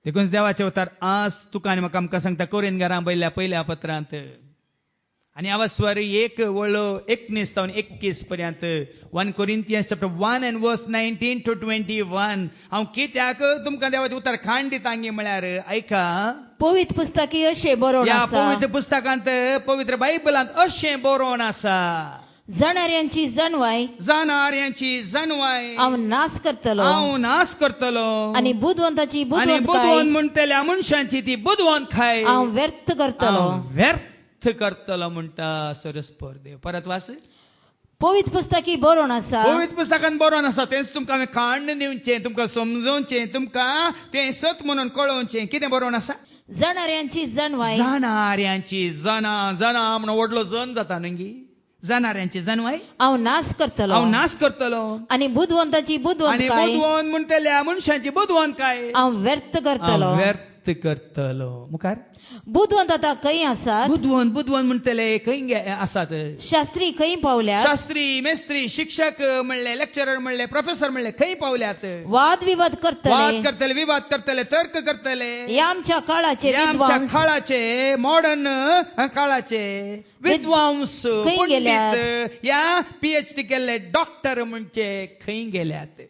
देखून देवाचे अवतार आज तुका आनी म्हाका आमकां सांगता कोरिंथकारां बरयल्ल्या पयल्या पत्रांत आनी अवस्वर एक वळो 19 जावन 21 पर्यंत, 1 Corinthians chapter 1 and verse 19 to 21. हांव कित्याक तुमकां देवाचें उतर खाण दिता म्हळ्यार आयका. पवित्र पुस्तकी अशें बरोवन ह्या आसा, पवित्र पुस्तकांत, पवित्र बायबलांत अशें बरोवन आसा, जाणाऱ्यांची जाणवाय जाणाऱ्यांची जाणवाय हांव नाश करतलो हांव नाश करतलो आनी बुदवंताची आनी बुदवंतकाय बुदवंत म्हणटल्या मनशांची ती बुदवंतकाय हांव व्यर्थ करतलो. हांव व्यर्थ करतलो म्हणटा सरस्पर देव. परत वाच. पवित्र पुस्तकी बरोवन आसा, पवित्र पुस्तकान बरोवन आसा, तेंच तुमकां हांवें काडून दिवचें, तुमकां समजोवचें, तुमकां तें सत म्हणून कळोवचें. कितें बरोवन आसा? जाणाऱ्यांची जाणवाय जाणाऱ्यांची जना जना म्हणून व्हडलो जन जाता न्ही. जाणाऱ्यांची जाणवाय हांव नाश करतलो हांव नाश करतलो आनी बुदवंताची आनी बुदवंतकाय बुदवंत म्हणटल्या मनशांची बुदवंतकाय हांव व्यर्थ करतलो. हांव व्यर्थ करतलो. मुखार. बुदवंत आतां खंय आसात? बुदवंत बुदवंत म्हणटले खंय आसात? शास्त्री खंय पावल्यात? शास्त्री, मेस्त्री, शिक्षक म्हणले, लेक्चरर म्हणले, प्रोफेसर म्हणले, खंय पावल्यात? वाद विवाद करतले वाद करतले, विवाद करतले, तर्क करतले ह्या आमच्या काळाचे ह्या आमच्या विद्वांस काळाचे, मॉडर्न काळाचे विद्वांस, खंय गेल्यात? पंडित, या पीएचडी केल्ले डॉक्टर म्हणजे खंय गेल्यात?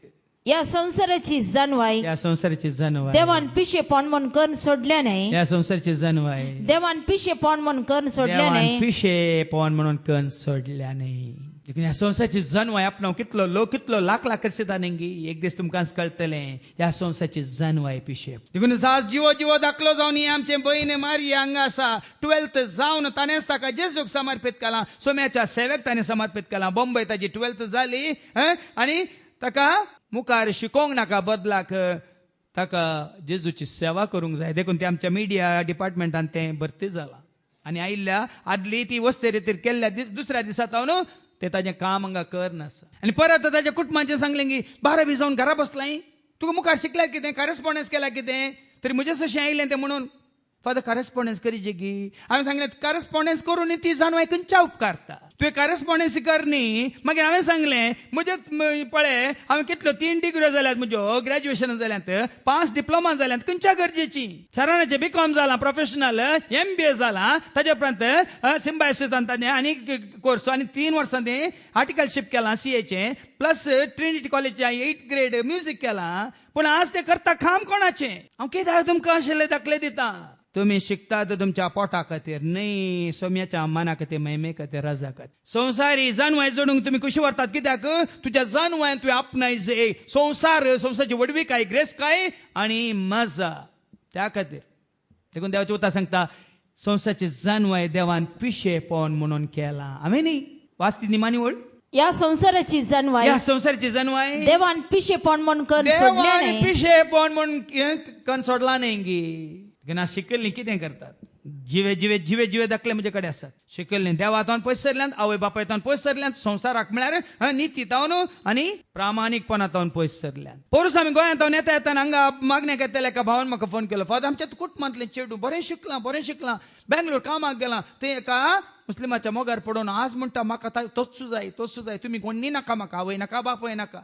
या संसाराची जाणवाय या संसाराची जाणवाय देवान पिशेपण म्हण करून सोडल्या न्हय. या संसाराची जाणवाय देवान पिशेपण म्हण करून सोडल्या देवान न्हय. पिशेपण म्हणून कन सोडल्या न्ही. देखून ह्या संवसाराची जाणवाय आपणाव कितलो लोक कितलो लाख लाख करता न्ही, एक दीस तुमकां कळटलें ह्या संवसाराची जाणवाय पिशे. देखून आज जिवो जिवो दाखलो जावन ही आमचे भयण मारिया हांगा आसा. 12th जावन ताणेंच ताका जेजूक समर्पीत केलां, सोम्याच्या सेवेक ताणें समर्पीत केलां. बॉम्बे ताजी 12th जाली आनी ताका मुखार शिकोवंक नाका, बदलाक ताका जेजूची सेवा करूंक जाय. देखून ते आमच्या मिडिया डिपार्टमेंटान तें भरती जालां आनी आयिल्ल्या आदली ती वस्तेरेतीर केल्ल्या दीस दुसऱ्या दिसा न्हू ते ताजें काम हांगा कर नासा. आनी परत ताज्या कुटुंबाचें सांगलें की 12वी जावन घरा बसलाय, तुका मुखार शिकल्यार कितें, कॉरेस्पॉन्डन्स केल्या कितें तरी म्हजें सशें आयलें तें म्हणून फादर कॉरेस्पॉन्डन्स करीजे की. हांवें सांगलें, कॉरेस्पॉन्डन्स करून ती जाणवाय खंयच्या उपकारता? तुवें कॉरेस्पॉन्डन्स कर न्ही. मागीर हांवें सांगलें, म्हजें पळय, हांवें कितल्यो 3 डिग्र्यो जाल्यात, म्हज्यो ग्रॅज्युएशन जाल्यात, 5 डिप्लोमा जाल्यात, खंयच्या गरजेची? सरानाचें बी कॉम जालां, प्रोफेशनल एमबीए जालां, ताज्या उपरांत सिम्बायसिसान ताणें आनी कोर्स आनी 3 वर्सां तें आर्टिकलशीप केलां सीएचें, प्लस ट्रिनिटी कॉलेजच्या 8 ग्रेड म्युजीक केलां. पूण आज तें करता काम कोणाचें? हांव कित्याक तुमकां आशिल्लें दाखले दिता? तुम्ही शिकतात तुमच्या पोटा खातीर न्ही, सोम्याच्या मना खातीर, महिमे खातीर, रजा खातीर. संवसारी जाणवाय जोडूंक तुमी खुशी व्हरतात. कित्याक? तुज्या जाणवायन तुवें आपणायचे संवसार, संवसाराची व्हडविकाय, ग्रेसकाय आनी मजा त्या खातीर. देखून देवाचें उतर सांगता, संवसाराची जाणवाय देवान पिशेपण म्हणून केलां. हांवें न्ही वाचती निमाणी वळ. या संसाराची जाणवाय ह्या संवसाराची जाणवाय देवान पिशेपण म्हण करून सोडल्या देवान न्हय. पिशेपण म्हणून कन सोडला न्ही गी. ना शिकल्लीं कितें करतात? जिवे जिवे जिवे जिवे दाखले म्हजे कडेन आसात. शिकल्लीं देवातावन पयस सरल्यांत, आवय बापायतावन पयस सरल्यांत, संवसाराक म्हळ्यार निती तावन आनी प्रामाणीकपणातावन पयस सरल्यांत. पोरूस आमी गोंयांत तावन येता येतना हांगा मागण्याक येतल्या एका भावान म्हाका फोन केलो, फादर आमच्या कुटुंबांतलें चेडूं बरें शिकलां, बरें शिकलां, बेंगलोर कामाक गेलां, तें एका मुस्लिमाच्या मोगार पडून आज म्हणटा म्हाका तोच जाय, तोच जाय, तुमी कोण नाका म्हाका, आवय नाका, बापूय नाका,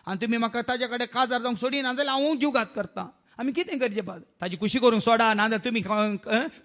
आनी तुमी म्हाका ताज्या कडेन काजार जावंक सोडिना जाल्यार हांव जिवघात करता. आमी कितें करचें बाद? ताजी खुशी करूंक सोडा, नाजाल्यार तुमी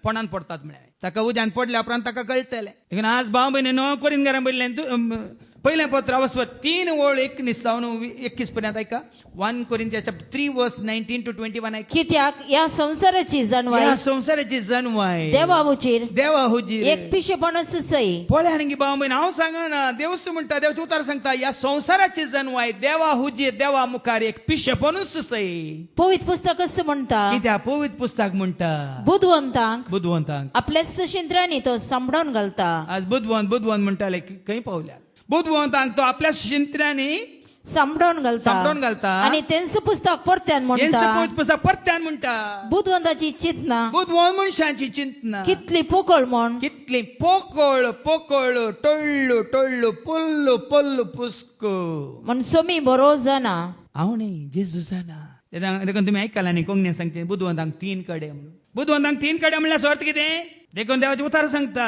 फोंडान पडतात म्हळ्यार. ताका उज्यान पडल्या उपरांत ताका कळटलें. देखून आज भाव भयणी कोरिंथकारां बरयलें पयलें पत्र अवस्वत 3 ओळ 19 जावन 21 पर्यंत आयका. 1 Corinthians chapter 3 verse 19 to 21 आयका. कित्याक या संवसाराची जाणवाय ह्या संवसाराची जाणवाय देवा हुजीर देवा हुजीर एक पिशेपणच सई. पळया न्ही भाव भयणी, हांव सांगना, देवच म्हणटा, देव उतार सांगता, ह्या संवसाराची जाणवाय देवा हुजीर, देवा मुखार एक पिशेपणूच सई. पवित्र पुस्तक असं म्हणटा, कित्याक पवित्र पुस्तक म्हणटा, बुदवंतांक बुदवंतांक आपल्या शिंत्र्यांनी तो सांबडावन घालता. आज बुदवंत बुदवंत म्हणटाले, खंय पावल्यात? बुदवंतांक तो आपल्या शिंत्र्यांनी सांबडावन घालता, सांबडावन घालता. आनी तेंच पुस्तक परत्यान म्हणटा, हेंच पुस्तक परत्यान म्हणटा, बुदवंताची चिंतना बुदवंत मनशांची चिंतना कितली पोकळ म्हण, कितली पोकळ पोकळ, टोळ्ळू टोळ्ळू, पोल्लू पोल्लू पुस्क म्हण सोमी बरो जाणा. हांव न्ही, जेजू जाणा. देखून तुमी आयकला न्ही कोंकणी सांगचे, बुदवंतांक 3 कडे म्हणून. बुदवंतांक 3 कडे म्हणल्यार अर्थ कितें? देखून देवाचें उतार सांगता,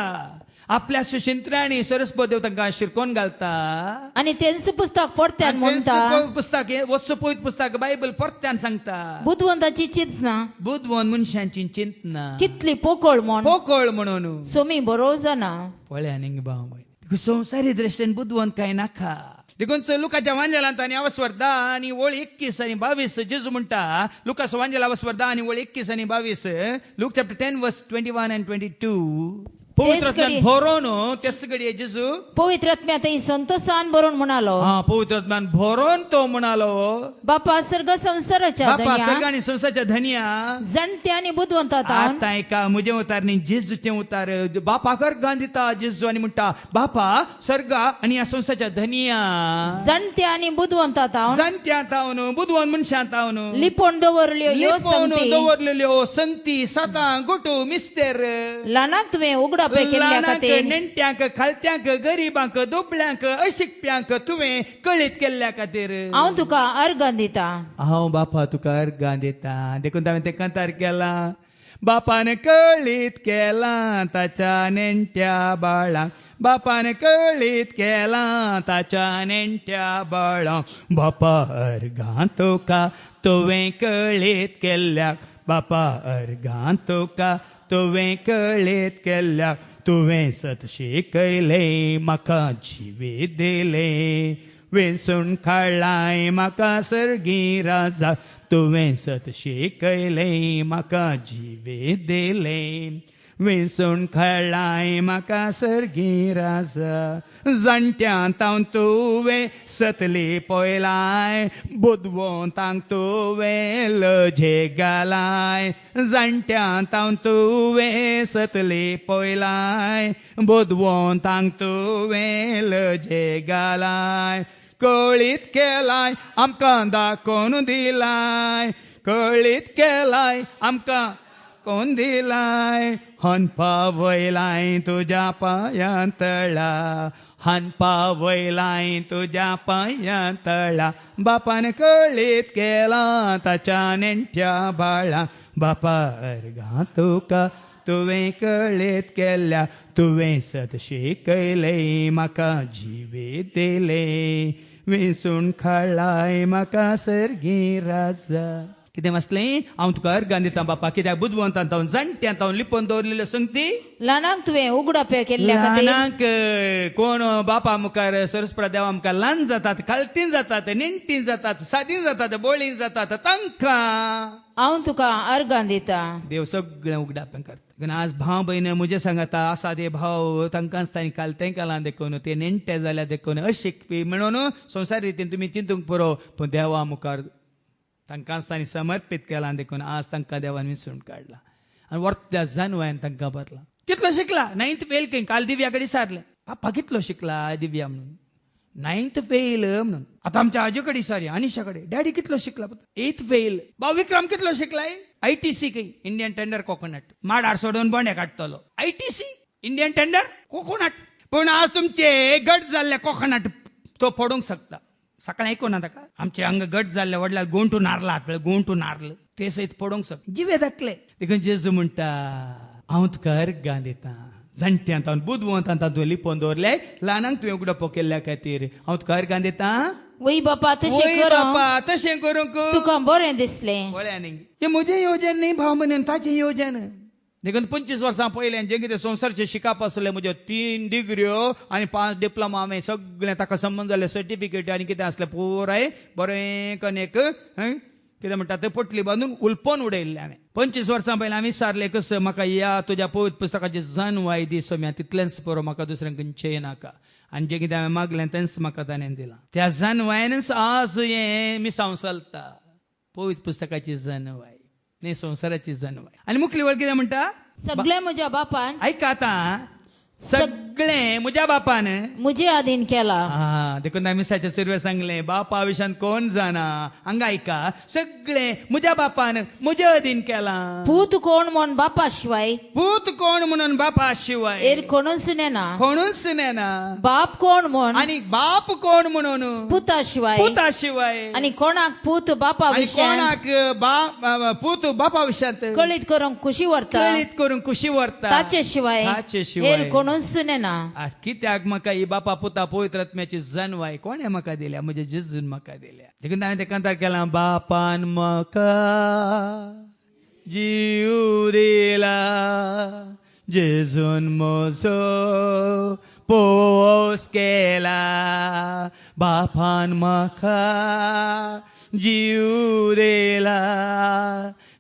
आपल्या शिंत्र्यांनी सरस्पत देव तांकां शिरकोन घालता. आनी तेंच पुस्तक परत्यान म्हणटा, पुस्तक वत्स पवित्र पुस्तक बायबल परत्यान सांगता, बुदवंताची चिंतना, बुदवंत मनशांची चिंतना कितली पोकळ म्हण, पोकळ म्हणून सोमी बरो जाणा. पळया न्ही भाव, संवसारी दृश्टीन बुदवंत काय नाका. देखून लुकाच्या वांजेलांत आनी अवस्वर 10 आनी ओळ 21 आनी 22 जेजू म्हणटा, लुकास वांजेल अवस्वर 10 आनी ओळ 21 आनी 22, Luke chapter 10 verse 21 and 22. पवित्र आत्म्यान भरोन तेच घडये जेजू पवित्र आत्म्या थंय संतोषान भरून म्हणालो, हा पवित्र आत्म्यान भरून तो म्हणालो, बापा सर्ग संसाराच्या, बापा सर्ग आनी संसाराच्या धनिया, जाणते आनी बुदवंता. आतां एका म्हजें उतार न्ही जेजूचें उतार, बापा अर्गां दिता जेजू आनी म्हणटा, बापा सर्ग आनी ह्या संसाराच्या धनिया, जाणते आनी बुदवंता, जाणत्या तावन बुदवंत मनशां तावन लिपोवन दवरल्यो ह्यो संगती, दवरलेल्यो संगती सतां गुटू मिस्तेर ल्हानाक तुवें उगडा ल्हानांक नेणट्यांक खालत्यांक गरिबांक दुबळ्यांक अशिकप्यांक तुवें कळीत केल्ल्या खातीर हांव तुका अर्गां दिता, हांव बापा तुका अर्गां दिता. देखून हांवें तें कांतार केलां, बापान कळीत केलां ताच्या नेणट्या बाळांक, बापान कळीत केलां ताच्या नेणट्या बाळांक, बापा अर्गां तुका तुवें कळीत केल्ल्याक, बापा अर्गां तुका तुवें कळीत केल्ल्याक, तुवें सत शिकयलें म्हाका जिवीत दिलें, वेसून काडलाय म्हाका सर्गी राजा, तुवें सत शिकयलें म्हाका जिवीत दिलें, वेसून काडलाय म्हाका सर्गी राजा, जाणट्यां तावन तुवें सतली पयलाय, बुदवंतांक तुवें लजे घालाय, जाणट्यां तावन तुवें सतली पयलाय, बुदवंतांक तुवें लजे घालाय, कळीत केलाय आमकां दाखोवन दिलाय, कळीत केलाय आमकां कोण दिलाय, हानपा वयलाय तुज्या पांयां तळा, हानपा वयलाय तुज्या पांयां तळा, बापान कळीत केलां ताच्या नेणट्या बाळा, बापा अर्गां तुका तुवें कळीत केल्या, तुवें सत शिकयलें म्हाका जिवीत दिलें, वेसून काडलाय म्हाका सर्गी राजा. कितें वाचलें? हांव तुका अर्गां दिता बापा, कित्याक बुदवंतान तावन जाणट्यां तावन लिपोवन दवरलेल्यो संगती ल्हानांक तुवें उगडापें केल्ल्या खातीर. ल्हानांक कोण बापा मुखार सरस्पत देवा मुखार ल्हान जातात, खालतीं जातात, नेणटीं जातात, सादीं जातात, बोळीं जातात, तांकां हांव तुका अर्गां दिता. देव सगळें उगडापें करता. आज भाव भयण म्हजें सांगता आसा ते भाव तांकांच तांणी कालतें केलां देखून ते नेणटे जाल्या देखून अशिकपी म्हणून संवसार रितीन तुमी चिंतूंक पुरो, पूण देवा मुखार तांकांच तांणी समर्पीत केलां देखून आज तांकां देवान विसरून काडला आनी वर्त्या जानवायन तांकां भरला. कितलो शिकला? 9th fail खंय. काल दिव्या कडेन विचारलें, पापा कितलो शिकला दिव्या म्हणून, 9th fail म्हणून. आतां आमच्या आजे कडेन विचारया, अनिशा कडेन, डॅडी कितलो शिकला? 8th fail. भाव विक्रम कितलो शिकलाय? ITC खंय, इंडियन टेंडर कोकोनट, माडार सोडून बोंडे काडटलो. ITC Indian tender coconut. पूण आज तुमचे गट जाल्ले कोकोनट तो फोडूंक शकता. सकाळी आयकूं ना ताका, आमचे अंग गट जाल्ले व्हडल्या गोंटू नारला, गोंटू नारल ते सयत पडोवंक शकता, जिवे दाखले. देखून जेजू म्हणटा हांव तुका अर्गां दिता, जाणट्यां तावन बुदवंतां तावन तुवें लिपोवन दवरले, ल्हानांक तुवें उगडपो केल्ल्या खातीर हांव तुका अर्गां दिता. वय बापा तशें कर, बापा तशें करूंक तुका बरें दिसलें. पळया न्ही, हें म्हजें योजन न्ही भाव म्हणे, ताचें योजन. देखून 25 वर्सां पयलें जें कितें संवसारचें शिकप आसलें, म्हज्यो 3 डिग्र्यो आनी 5 डिप्लोमा हांवें सगळें ताका संबंद जाल्लें सर्टिफिकेट आनी कितें आसलें पुराय बरें कन्न एक कितें म्हणटा तें पोटली बांदून उलपोवन उडयल्लें हांवें. 25 वर्सां पयलीं हांवें विचारलें कसं म्हाका ह्या तुज्या पवित्र पुस्तकाची जाणवाय दी सोम्या, तितलेंच पुरो, म्हाका दुसरें खंयचेंय नाका. आनी जें कितें हांवें मागलें तेंच म्हाका ताणें दिलां. त्या जाणवायनच आज हें मिसांव चलता, पवित्र पुस्तकाची जाणवाय न्ही संवसाराची जाणवाय. आनी मुखली वळ कितें म्हणटा? सगळें म्हज्या बापान, आयका आतां, सगळें म्हज्या बापान म्हजे आदीन केला. हा, देखून आमी मिसाच्या सुरवेर सांगलें, बापा विशान कोण जाणा. हांगा आयका, सगळें म्हज्या बापान म्हजे अधीन केलां. पूत कोण म्हण बापा शिवाय, पूत कोण म्हणून बापा शिवाय एर कोणूच नेना, कोणूच नेना. बाप कोण म्हण, आनी बाप कोण म्हणून पुता शिवाय, पुता शिवाय, आनी कोणाक पूत बापा विशयान, कोणाक पूत बापा विशयांत कळीत करूंक खुशी व्हरता, कळीत करूंक खुशी व्हरता, ताचे शिवाय ताचे शिवाय एर कोण कोणूच नेना. आज कित्याक म्हाका ही बापा पुता पवित्र आत्म्याची जनवाय कोणें म्हाका दिल्या? म्हज्या जेजून म्हाका दिल्या. देखून हांवें तें कांतार केलां, बापान म्हाका जीव दिला, जेजून म्हजो पोस केला, बापान म्हाका जीव दिला,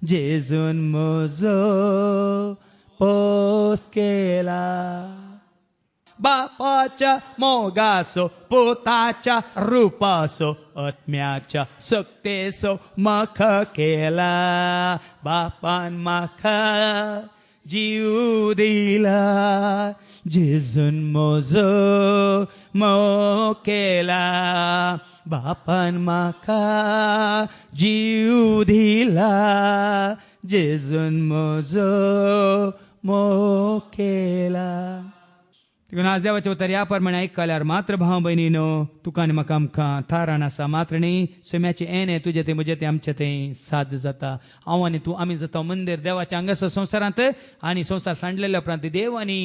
जेजून म्हजो पोस केला. बापाच्या मोगासो पुताच्या रुपासो आत्म्याच्या सक्तेसो म्हाका केला, बापान म्हाका जीव दिला, जेजून म्हजो मोग केला, बापान म्हाका जीव दिला, जेजून म्हजो मोग केला. देखून आज देवाचें उतर ह्या प्रमाणे आयकल्यार मात्र भाव भयणीनो तुका आनी म्हाका आमकां थारान आसा. मात्र न्ही सैम्याचें येणें तुजें तें म्हजें तें आमचें तें साध्य जाता. हांव आनी तूं आमी जाता मंदीर देवाच्या हांगासर संवसारांत आनी संवसार सांडलेल्या उपरांत देव आनी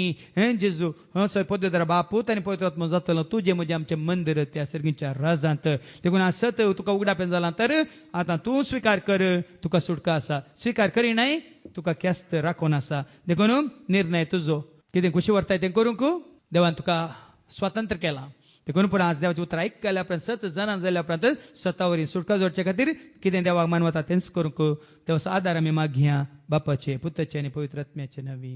जेजू सर पवित्र बाप पूत आनी पवित्र आत्मो जातलो तुजें म्हजें आमचें मंदीर त्या सर्गीच्या राजांत. देखून आज सत तुका उगडापेन जालां तर आतां तूं स्विकार कर, तुका सुटका आसा. स्विकार करिनाय तुका ख्यास्त राखून आसा. देखून निर्णय तुजो, कितें खुशी व्हरताय तें करूंक देवान तुका स्वातंत्र्य केलां. देखून पूण आज देवाचें उतर आयकल्या उपरांत सत जाणां जाल्या उपरांत सतावरी सुटका जोडचे खातीर कितें देवाक मानवता तेंच करूंक देवाचो आदार आमी मागया. बापाचे पुताचे आनी पवित्र आत्म्याचे नांवी.